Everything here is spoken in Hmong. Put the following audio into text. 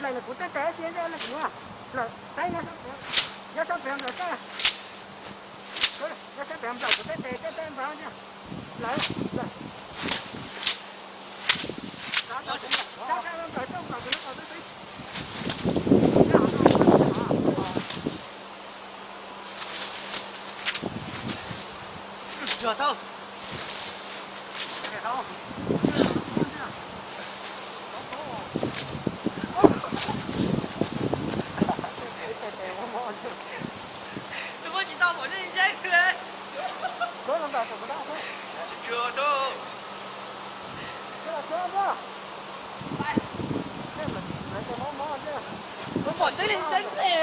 Lawm, kuv teb tes xwb, lawm, nyob sab pem nplawm koj, nyob sab pem nplawm kuv teb tes, teb tes nplawm thiab. Lawm, lawm. Tus muab tsis tau pom nej ntseeb li. Pom tib li ntseeb li.